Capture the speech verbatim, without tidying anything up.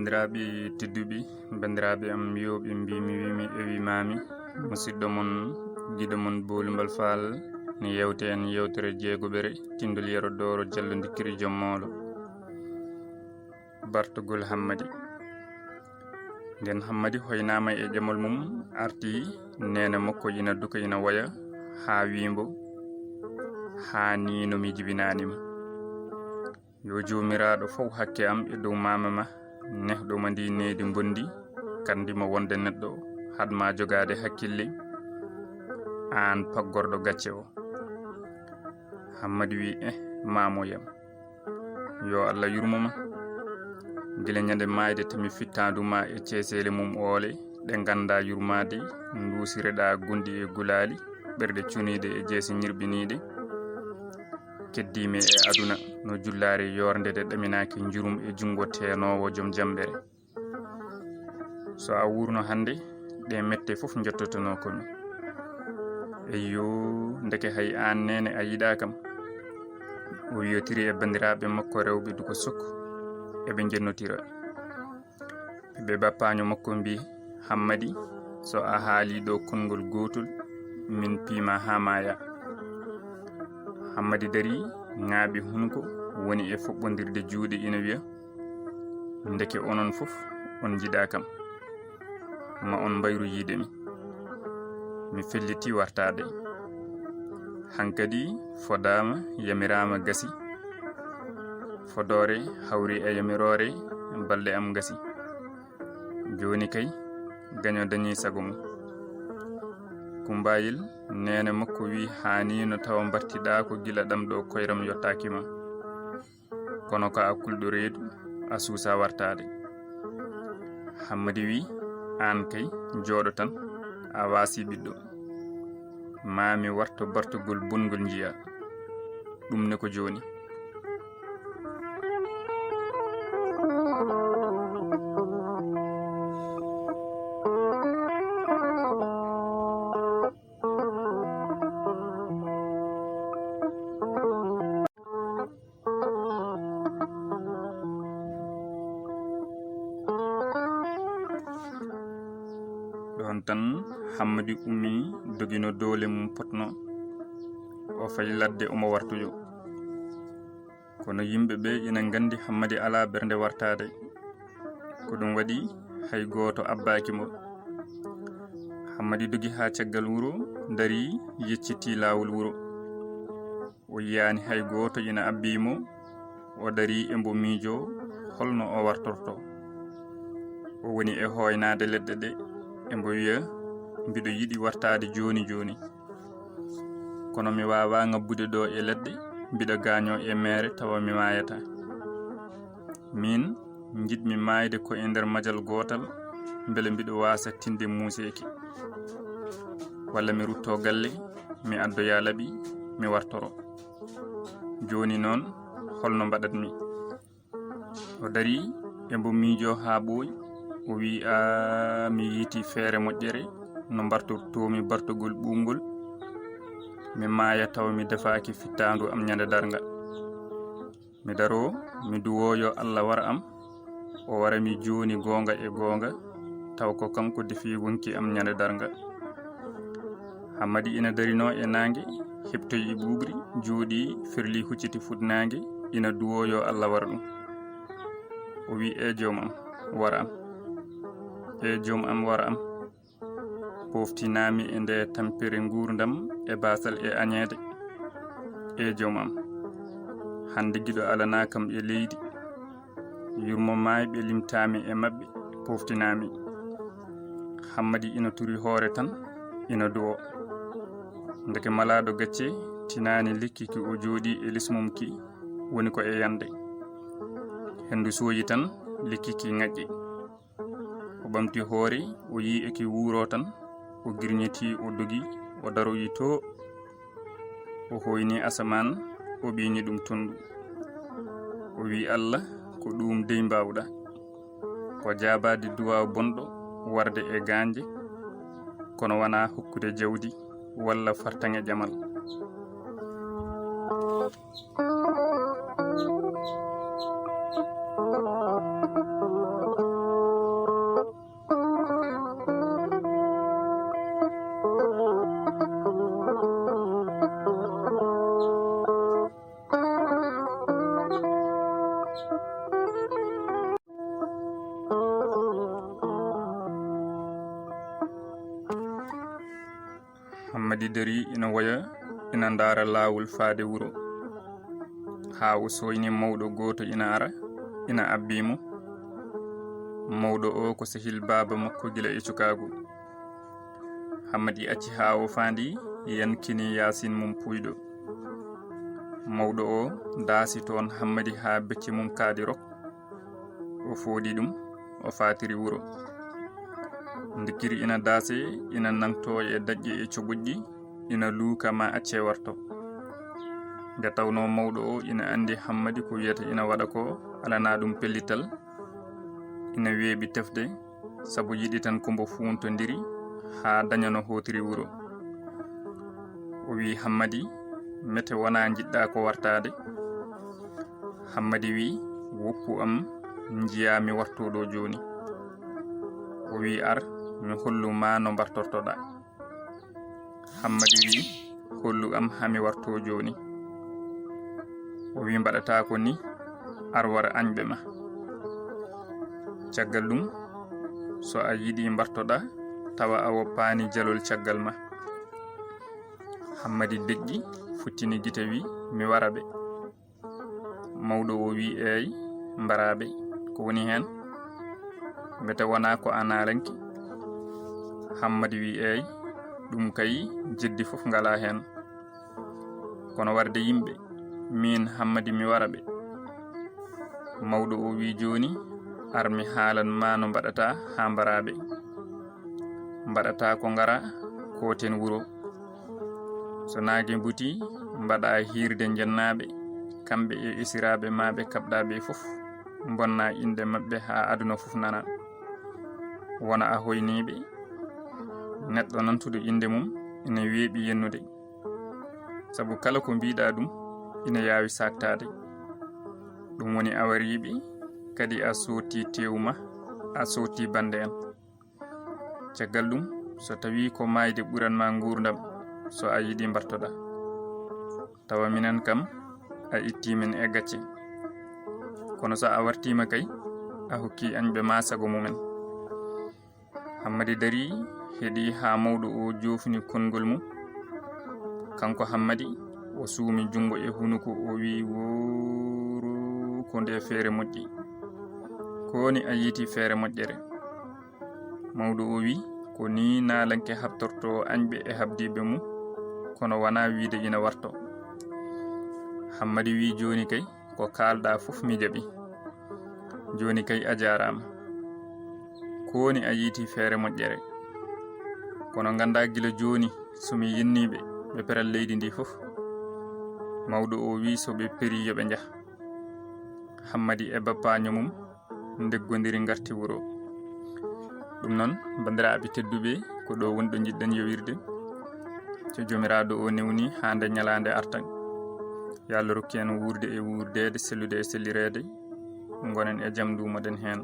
Banndiraaɓe tedduɓe, banndiraaɓe am yooɓe, mbimi wimi e wimami, musidɗo mon, giɗo mon, Bowlumbal Faal, ne yewte en yewtere jeegoɓere, tindol yero dooro, jallo ndikkiri joom moolo. Bartogol Hammadi. Nden Hammadi hoynaama e ƴamol mum, arti neene makko ina duka ina woya, haa wimbo, haa ni no mi jibinanima. Yo Joomiraaɗo faw hakke am e dow maama ma, nehɗo ma ndi needi mbondi, kandi mo wonde neɗɗo, haɗma jogaade hakkille, aan paggorɗo gacce o. Hammadi wi, eh, maamoyam. Yo Allah yurmo ma. Gila ñande maayde tami fittaandu ma e ceeseele mum oole, ɗe ngannda yurmaade, nduusireɗa gonɗi e gulaali, ɓerɗe cuniiɗe e jeese ñirɓiniiɗe. Keddiimi e aduna no jullaare yoornde de ɗaminaaki njurum e junngo teenoowo joom jammbere. So a wuurno hannde, ɗe mette fof njottotonoo ko mi. Eyyo, ndeke hay aan neene a yiɗaa kam. O yewtiri e banndiraaɓe makko rewɓe duko suk, eɓe njennotira. Ɓe bappaanyo makko mbi, Hammadi, so a haali ɗo konngol gootol, min piima haa maaya. Hammadi dari, ŋaaɓi hunuko, woni e foɓɓondirde juuɗe ina wiya, ndeke onon fof on njiɗaa kam. Ma on mbayru yiide mi. Mi felliti wartaade. Hankadi fodaama, yamiraama gasi. Fodoore hawri e yamiroore, balɗe am gasi. Jooni kay, gaño dañi sago mum. Kumbayel, neene makko wi, haanino tawa mbartiɗaa ko gila ɗam ɗo koyram yottaaki ma. Kono ko a kulɗo reedu, a suusa wartaade. Hammadi wi, aan kay, jooɗo tan, a waasi ɓiɗɗo. Ma mi warto bartogol bongol njiya. Ɗum ne ko jooni. Ɗon tan Hammadi ummi, dogi no doole mum potno. O fayi ladde omo wartoyo. Kono yimɓe ɓe ina nganndi Hammadi alaa bernde wartaade. Ko ɗum waɗi hay gooto abbaaki mo. Hammadi dogi haa caggal wuro, dari, yecciti laawol wuro. O yiyaani hay gooto ina abbii mo. O dari e mbo miijo holno o wartorto. O woni e hooynaade leɗɗe ɗe, e mbo wiya, mbiɗo yiɗi wartaade jooni jooni. Kono mi waawaa ŋabbude ɗo e leɗɗe, mbiɗa gaañoo e meere tawa mi maayataa. Miin, njiɗmi maayde ko e nder majal gootal, mbele mbiɗo waasa tinde muuseeki. Walla mi ruttoo galle, mi addoya laɓi, mi wartoro. Jooni noon, holno mbaɗatmi? O dari e mbo miijo haa ɓooyi, o wi'i, "Aa, mi yiiti feere moƴƴere, no mbartortoomi bartogol ɓuuɓngol. Mi maaya tawa mi defaaki fittaandu am ñande darnga. Mi daroo, mi duwoo yo Allah wara am, o wara mi jooni goonga e goonga, taw ko kanko defi wonki am ñande darnga." Hammadi ina darinoo e naange, heɓtoyi ɓuuɓri, jooɗii, ferli hucciti fuɗnaange, ina duwoo yo Allah wara ɗum. O wi, "E joom am, wara am. E joom am, wara am. Pooftinaami e nde tampere nguurndam e baasal e añeede. E joom am, hannde giɗo alanaa kam e leydi. Yurmo maayɓe limtaami e maɓɓe, pooftinaami." Hammadi ina turi hoore tan, ina duwo. Ndeke malaaɗo gacce tinaani lekki ki o jooɗii e les mum ki, woni ko e yande. Henndu sooyi tan, lekki ki ŋaƴƴi. O ɓamti hoore, o yi'i eki wuuro tan, o girñiti, o dogi, o daroyi to. O hoyni asamaan, o ɓiiñi ɗum tondu. O wi, "Allah, ko ɗum dey mbaawɗa. Ko jaabaade duwaaw bonɗo warde e gaañde, kono wanaa hokkude jawdi walla fartaŋe jamal." Hammadi darii ina woya, ina ndaara laawol faade wuro, haa o sooynii mawɗo gooto ina ara, ina abbii mo. Mawɗo oo ko sehil baaba makko gila e cukaagu. Hammadi acci haa o faandii, yankinii yaasin mum puuyɗo. Mawɗo oo daasi toon Hammadi haa becce mum kaaɗi rok. O fooɗi ɗum, o faatiri wuro. Ndikkiri ina daasee, ina nangtoo e daƴƴe e coɓoƴƴi, ina luuka ma accee warto. Nde tawnoo mawɗo oo ina anndi Hammadi ko wiyata ina waɗa koo, alanaa ɗum pellital, ina weeɓi tefde, sabu yiɗi tan ko mbo fuuntondiri haa daña no hootiri wuro. O wii Hammadi, mete wonaa njiɗɗaa ko wartaade? Hammadi wii, woppu am, njiyaa mi wartoo ɗoo jooni. O wii, ar, mi hollu ma no mbartortoɗaa. Hammadi wii, hollu am haa mi wartoo jooni. O wii, mbaɗataa ko ni, ar war añɓe ma. Caggal ɗum, so a yiɗi mbartoɗaa, tawa a woppaani jalol caggal ma. Hammadi deƴƴi, futtini gite wii, mi wara ɓe. Mawɗo oo wii, eey, mbaraa ɓe, ko woni heen? Mbete wonaa ko a naalanke? Hammadi wii, eey, ɗum kay jeddi fof ngalaa heen. Kono warde yimɓe, miin Hammadi mi wara ɓe. Mawɗo oo wii, jooni, ar mi haalan ma no mbaɗataa haa mbaraa ɓe. Mbaɗataa ko ngaraa, kooten wuro. So naange butii, mbaɗaa hiirde njennaaɓe, kamɓe e esiraaɓe ma ɓe kaɓɗaa ɓe fof, mbonnaa innde maɓɓe haa aduna fof nana. Wona a hoynii ɓe. Neɗɗo nantuɗo innde mum ina weeɓi yennude. Sabu kala ko mbiiɗaa ɗum ina yaawi saaktaade. Ɗum woni a warii ɓe, kadi a soodtii teewu ma, a soodtii bannde en. Caggal ɗum, so tawii ko maayde ɓuran ma nguurndam, so a yiɗi mbartoɗaa. Tawa minen kam, a ittii min e gacce. Kono so a wartiima kay, a hokkii añɓe ma sago mumen. Hammadi darii, heɗii haa mawɗo oo joofni konngol mum. Kanko Hammadi, o suumi junngo e hunuko, o wii, wooru ko nde feere moƴƴi. Ko woni a yiiti feere moƴƴere? Mawɗo oo wii, ko nii naalanke haɓtortoo añɓe e haɓdiiɓe mum, kono wanaa wiide ina wartoo. Hammadi wii, jooni kay, ko kaalɗaa fof mi jaɓi. Jooni kay a jaaraama. Ko woni a yiiti feere moƴƴere? Kono nganndaa gila jooni so mi yinniiɓe, ɓe perat leydi ndi fof. Mawɗo oo wii so ɓe perii yo ɓe njah. Hammadi e bappaaño mum ndeggondirii ngarti wuro. Ɗum noon, banndiraaɓe tedduɓe, ko ɗo woni ɗo njiɗɗen yowirde. So Joomiraaɗo o newni haa nde ñalaande arta. Yo Allah rokku en wuurde e wuurdeede, sellude e sellireede. Ngonen e jam, nduumoɗen heen.